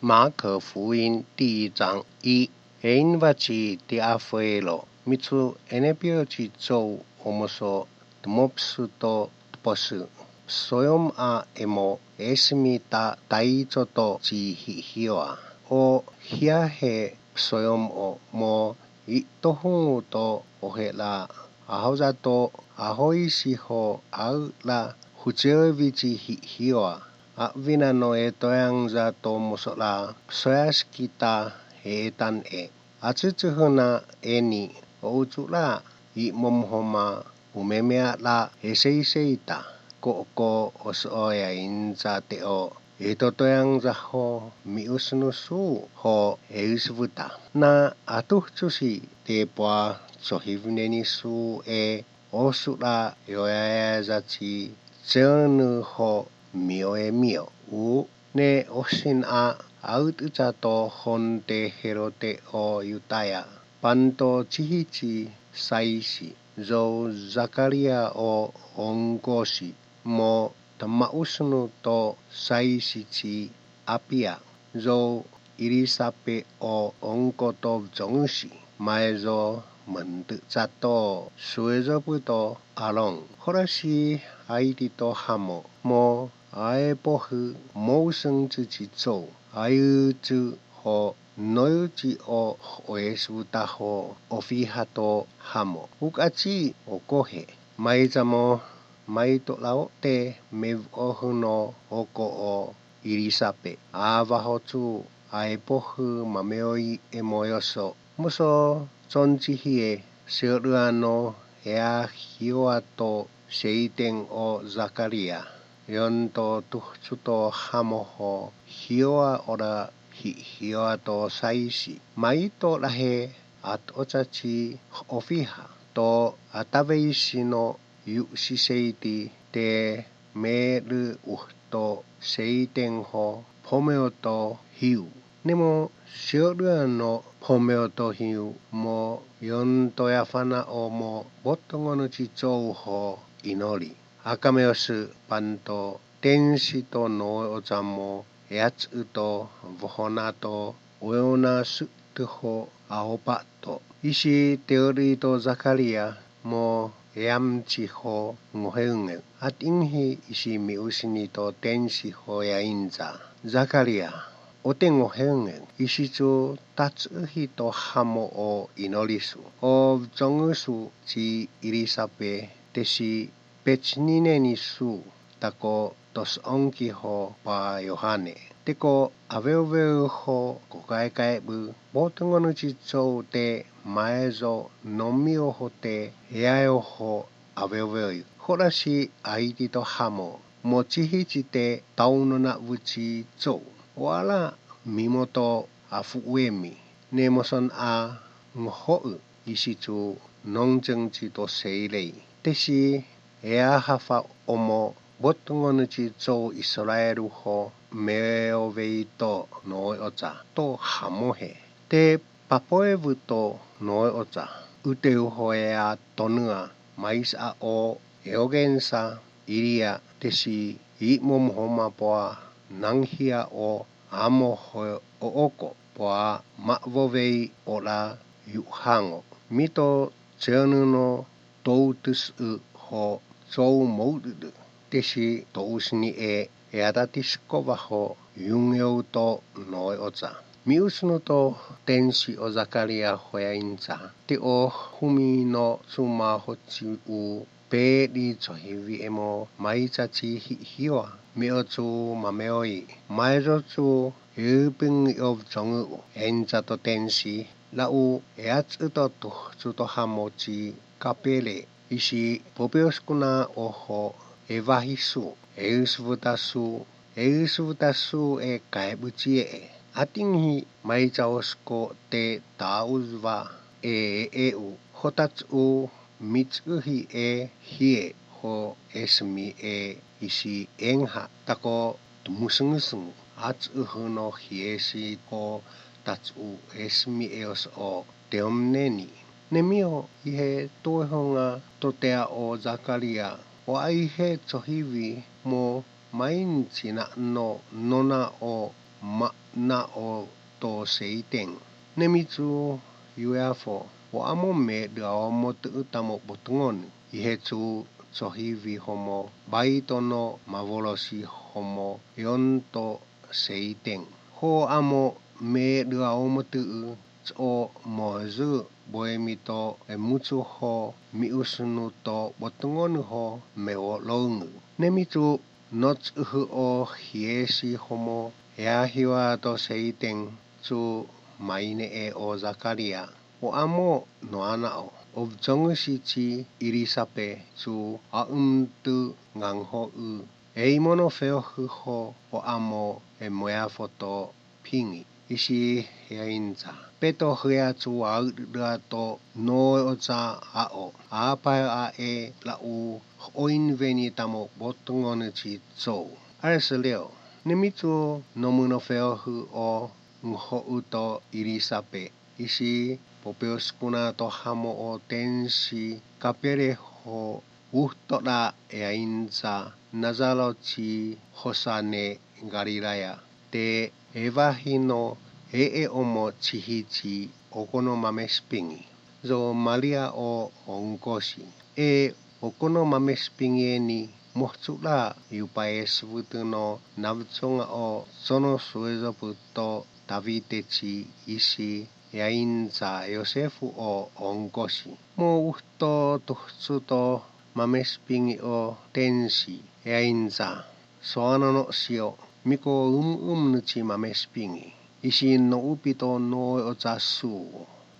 马可福音第一章一，Einvaci tiafuelo mitsu enepiochi tsou omoso tmopsu to tposu soyom a emo esmi ta taitsoto chi hihioa o hiahe soyom o mo itohungu to ohela ahozato ahoisiho aula hucheovichi hihioa avina no etoyangza to mosola soyaskita etan e atsutsuhuna eni outsula imomhoma umemea la eseiseita koko osoya inza teo etotoyangza ho miusnusu ho eusvuta na atuhtsusi tepoa tsohivnenisu e osula yoyayazachi tseonu ho mioemio u ne osin a aututsato honte herote o yutaya panto chihichi saisi zo Zakaria o ongosi mo tamausnu to saisi chi apia zo Ilisape o onkoto zongusi maezo mentutsato suezoputo alon horasi aidito hamo mo aepohu mouseng chi zou aiuzu ho noyuchi o oesutaho ofihato hamo ukachi okohe maizamo maito laote mevohuno oko o irisape avahotsu aepohu mameoi emoyoso muso tsonchihie seruano ea hioato seiten o Zakaria yonto tuhtsuto hamoho hioa ora hioa to saisi maito lahe atochachi ofiha to ataveisi no yusiseiti te meru uhto seiten ho pomeo to hiu nemo seorua no pomeo to hiu mo yonto yafana o mo botongo chi chou ho inori akameosu panto tenshi to no ozamo eatsu to vohona to oeona su ho aopato isi teori to Zakaria mo eamchi ho ngoheunge atinhi isi miusini to tenshi ho yainza Zakaria ote ngoheunge isi tsu tatsuhi to hamo o inorisu o zongusu chi irisape tesi pechnineni su tako tos onki ho pa Yohane teko aveoveu ho kokaekaebu botongo chi tsou te maezo nomio ho te eaeo ho aveoveu horasi aiti to hamo mo chihichi te taunona vuchi tsou oala mimoto afuuemi nemoson a ngohou isi tsu nongzeng chi to seirei tesi ea hafa omo botongo chi tsou Israelu ho meoveito noeoza to hamohe te papoevu to noeoza uteu ho ea tonua maisa o eogensa iria tesi imomhoma poa nanghia o amo ho ooko poa mavovei ora yuhango mito tseonu no toutusu ho tsou moududu tesi tousni e eatatiskova ho yungeu to noeoza miusnu to tenshi o Zakaria hoyainza te o humi no tsuma ho chi u peri tsohivi emo maiza chi hihioa mio tsu mameoi maezo tsu euping yo zongu enza to tenshi la u eatsu to tuhtsu to hamo chi kapele isi popeoskuna oho evahisu eusvutasu eusvutasu e kaebuchi e atinhi maizaosko te tauzva e eu hotatsu mitsuhi e hie ho esmi e isi enha tako tmusungusung atsuhu no hiesi ho tatsu esmi eos o teomneni nemio ihe toehonga totea o Zakaria o aihe tsohivi mo mainchi na no nona o ma 那哦到谁定？那米做 UFO，我阿莫没了莫得达莫不懂呢，伊系做做希为好么？拜托诺马沃罗西好么？用到谁定？好阿莫没了莫得。o mozu boemito e mutsu ho mi usunu to botongonu ho meo longu. Nemitsu notsuhu o hiesi homo eahiwa to seiten tsu maine e o Zakaria. O amo no anao. O zongushi chi irisape tsu aumtu nganho u. Eimono feohu ho o amo e moeafoto pingi. Isi heainza. Peto hea tsu au to no o za ao. A pa a e la u oin veni tamo botongonu chi zou. 26，那米做诺木诺菲尔呼哦，五号乌到伊丽莎白，伊是波比斯古纳多哈莫哦天使卡别列吼乌托拉埃因扎纳扎罗奇霍萨内加里拉亚，te evahino ee omo chihichi okono mamespingi. Zo Maria o onkosi. E okono mamespingi mohtsula yupae svutuno navtsonga o sono suezoputo Davitechi isi yainza Yosefu o onkosi. Mo uhto tuhtsuto mamespingi o tensi yainza soano no sio miko um um nuchi mamespingi. Isi no upito no o zasu.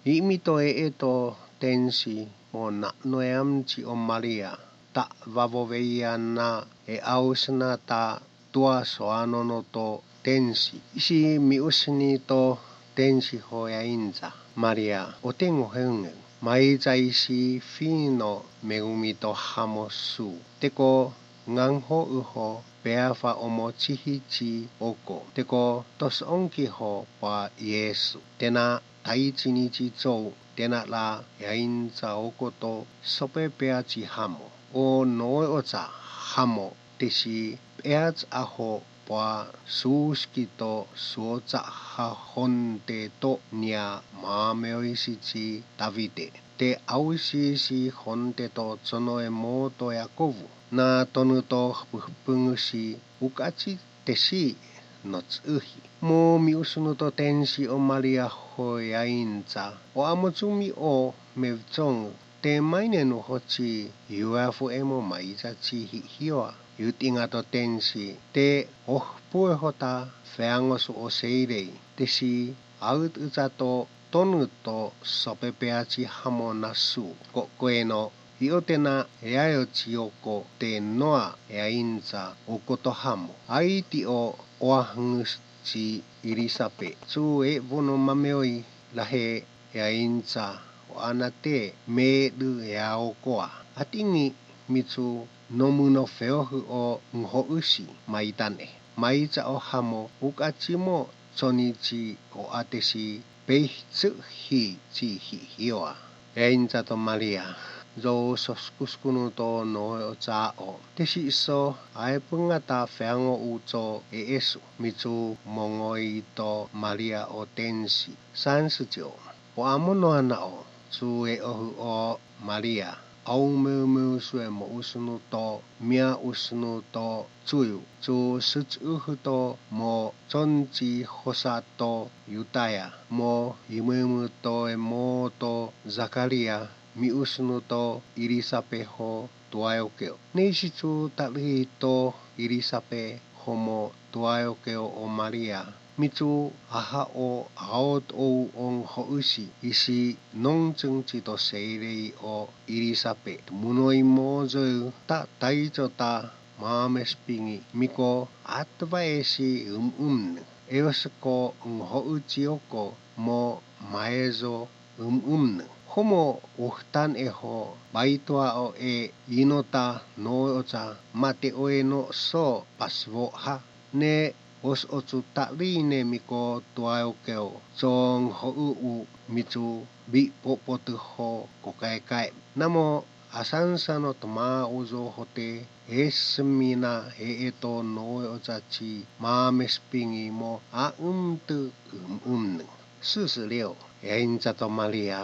Imito e eto tensi mo na noeamchi o Maria. Ta vavoveia na e ausna ta tua soano no to tensi. Isi mi usni to tensi ho yainza. Maria o tengo heunge. Maiza isi fino megumi to hamosu. Teko nganho uho peafa omo chihichi oko. Teko tos onki ho pa Yesu. Tena taichi ni chi zou. Tena la yainza oko to sope pea chi hamo. O noe oza hamo tesi peats aho pa suski to suoza ha honte to nia mameoisi chi Davide. Te ausi si honte to tsono e moto Yakovu. Na tonu to puhpungusi ukachi tesi no tsuhi. Mo mi usunu to tensi o Maria ho yainza. O amotsumi o mevtsong. Te maine no hochi yuafu emo maiza chi hihioa. Yutinga to tensi. Te ohpue hota feangosu o seirei. Te si aut uza to tonu to sopepea chi hamo nasu. Ko koe no iotena eayo chioko te noa eainza okoto hamo. Aiti o oahangus chi irisape. Tsu e vono mameoi lahe eainza o anate me du eaokoa. Atingi mitsu nomu no feohu o nhousi maitane. Maiza o hamo ukachimo tsonichi o atesi peitsu hi chi hi hioa. Eainza to Maria. Zo soskuskunu to no o za o. Tesi iso aepunga ta feango u zo e esu. Mitsu mongoi to Maria o tensi. 39。O amono ana o. Tsu e ohu o Maria. Au meu meu sue mo usunu to mia usunu to tsuyu. Tsu sutsuhu to mo tsonchi hosa to Yutaya. Mo imuimu to e mo to Zakaria. Mi usunu to Irisape ho tuayokeo. Neisi tsu tarihi to Irisape homo tuayokeo o Maria. Mitsu aha o aot ou on housi isi nongtsung chi to seirei o Irisape. Munoi mozo ta taizo ta mamespingi miko atva esi um umne. Eosko houchi oko mo maezo um umne. Homo uhtan eho baitoa o e inota no oza mate oe no so paswo ha. Ne os otsu taline miko tuaokeo zong ho u mitsu bi popotu ho kokae kae. Namo asansano tma uzoho te esmina eeto noe ocaci mamespingi mo aemte ememne. 46 eincato Maria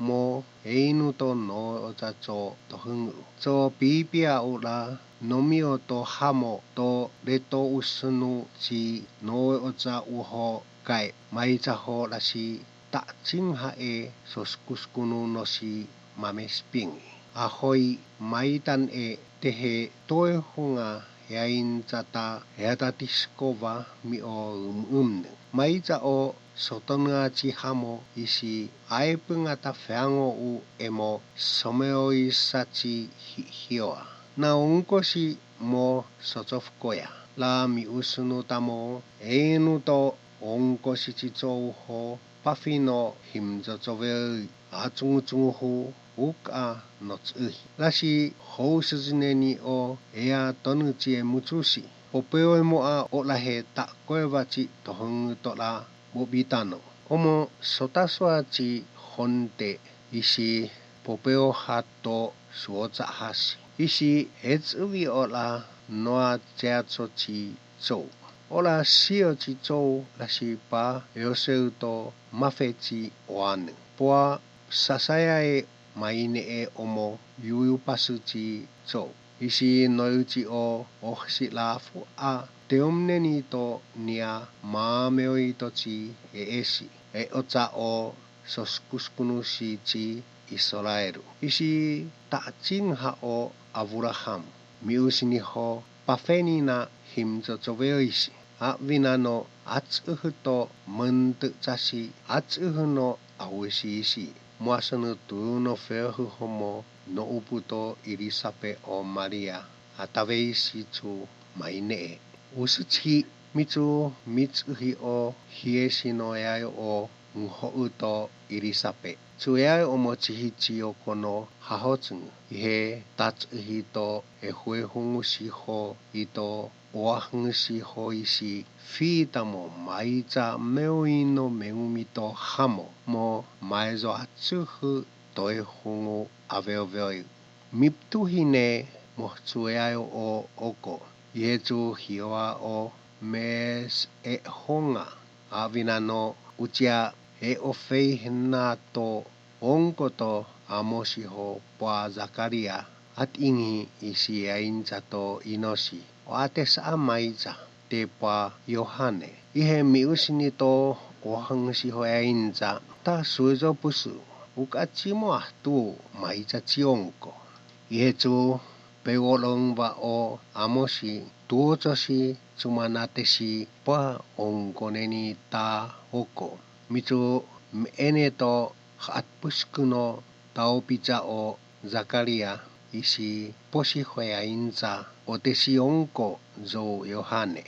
mo einuto noe ocaco tohengu co pipia ula nomio to hamo to leto usnu ci noe oca uho kai maicaho lasi ta cinha e soskuskunu nosi mamespingi. Ahoi maitan e tehe toehunga yaincata yatatiskova mi o umne. Maica o sotonga ci hamo isi aepungata feango u emo someoisaci hioa. Na onkosi mo socofkoya. La mi usnu tamo enuto onkosi ci ho pafino himzocove achungchunghu uka nocui. Lasi housuzineni o ea tonuci e mucusi. Popeo moa olahe ta koevaci tohungu tola bobitano. Omo sotaswaci honte isi popeo hato suoca hasi. Isi etsuvi ola noa ceatsoci zou. Ola sio ci zou lasi pa yoseuto mafeci oane. Poa sasaya e maine e omo yuyupasuci zou. Isi noiuci o ohsi lafu a teomneni to nia maameoito ci e esi. E oca o soskuskunusi ci Israelu. Isi ta cinha o Abraham. Miusiniho pafenina himzozoveoisi. Avinano atsuhuto mentecasi atsuhuno awisiisi. Muasunu tuno feohuhomo no uputo Elisabe o Maria ataveisi chu maine. 57mitsu mitsuhi o hiesino yayo o nhouto Elisabe. Tsu yayo omo chihichi okono hahotsungu. Ihe tatsuhi to ehuehungusiho ito oahungusiho isi fitamo maica meoino megumito hamo mo maezo atsuhu toehungu aveoveoi. Miptuhine mohtsueayo o oko. Ietu hioa o mes e honga avinano ucia e ofeihnato onkoto amosiho poa Zakaria atingi isi aincato inosi. O atesa maica te poa Yohane. Ihe miusinito ohangusiho ainca ta suezo pusu. Ukachimo ahtu maica chionko. Ihe tsu pegolongva o amosi tuocosi tsumanatesi poa onkoneni ta oko. Mitsu eneto hatpuskuno taopica o Zakaria isi posiho ainca otesi onko zo Yohane.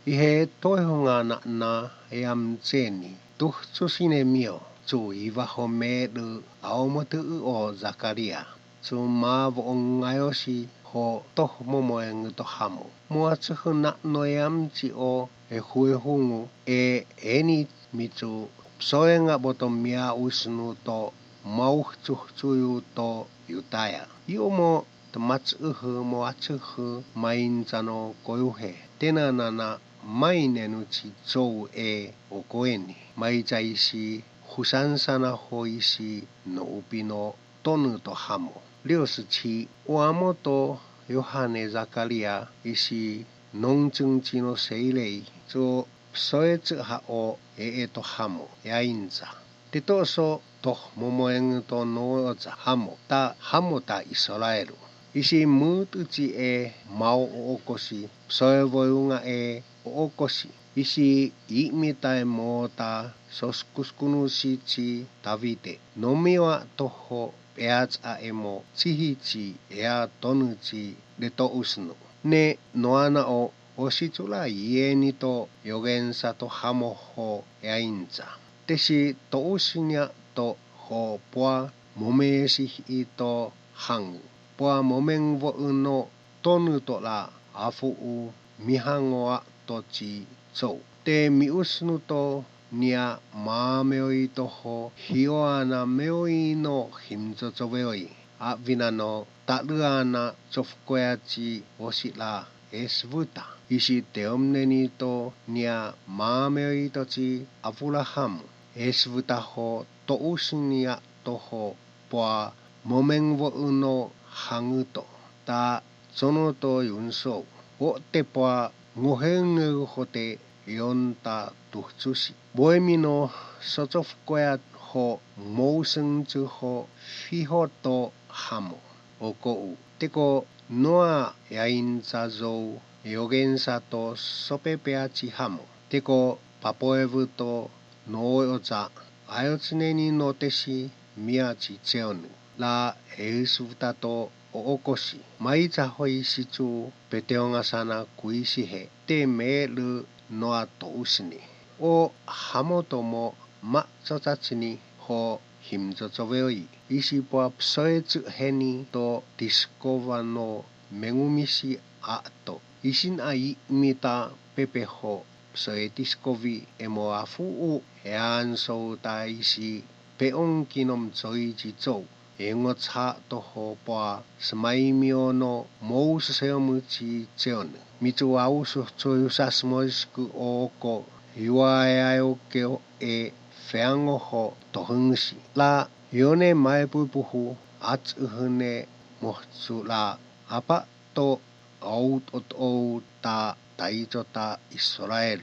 Ihe toehunga na na eamtseni tuhtsusine mio tsu ivaho medu aomotu o Zakaria. Tsu mavo ongayosi ho tohmomoengu to hamo. Moatsuhu na no eamtsi o ehuehungu e eni mitsu psoenga boto mia usnu to mauhcuhcuyu to Yutaya. Iomo tmatsuhu moatsuhu maincano koyuhe. Tenanana mainenu ci zou e okoeni. Maica isi husansana ho isi no upino tonu to hamo. 67 oamoto Yohane Zakaria isi nongchungchi no seirei tsu psoetsu ha o ee to hamo yainza. Tetoso tohmomoengu to nooza hamo ta hamo ta Israelu. Isi mutuchi e mao ookosi psoevoyunga e ookosi. Isi imita e mota soskuskunusi ci Davide. Nomiwa toho peaca emo chihichi ea tonuchi leto usnu. Ne noana o ositsula ieni to yogensa to hamo ho eainca. Tesi tousinia to ho poa momesi ito hangu. Poa momengvo uno tonu to la afu u mihangoa to ci zou. Te miusnu to nia maameoi toho hioana meoi no himzozoveoi. Avinano 打日阿那 作福国亚之 我是啦 S 武达 伊是 德姆内尼多 尼亚 马梅伊多之 阿布拉罕 S 武达 和 多乌西尼亚 多和 把 莫明沃乌诺 杭乌多 达 佐诺多 云索 我 得 把 我黑乌 和 得 永达 独主席 莫米诺 所作福国亚 和 谋生 之后 非好多 哈姆 我国有 这个 诺亚 因扎州 有根萨多 索贝贝亚之哈姆 这个 巴波埃乌多 诺奥扎 阿尤兹内尼诺德西 米亚吉焦努 拉埃苏达多 奥国西 马伊扎霍伊西祖 别丢阿萨那古伊西黑 对梅鲁 诺阿多乌西尼 我哈姆多莫 马做扎吉尼 和 him 做做为伊，伊是把所有这黑尼到 discover 诺 mengumise 阿多，伊sin 阿伊米达贝贝好，所以 discover 莫阿夫乌，安受大是别翁基农做一做，我查都好把是买苗诺某是什么子这呢？米做阿乌说做有啥什么是个奥个，有阿有个诶。非我好多东西，那有呢买不不好，阿子和呢莫做啦，阿爸都欧欧欧达带着达以色列。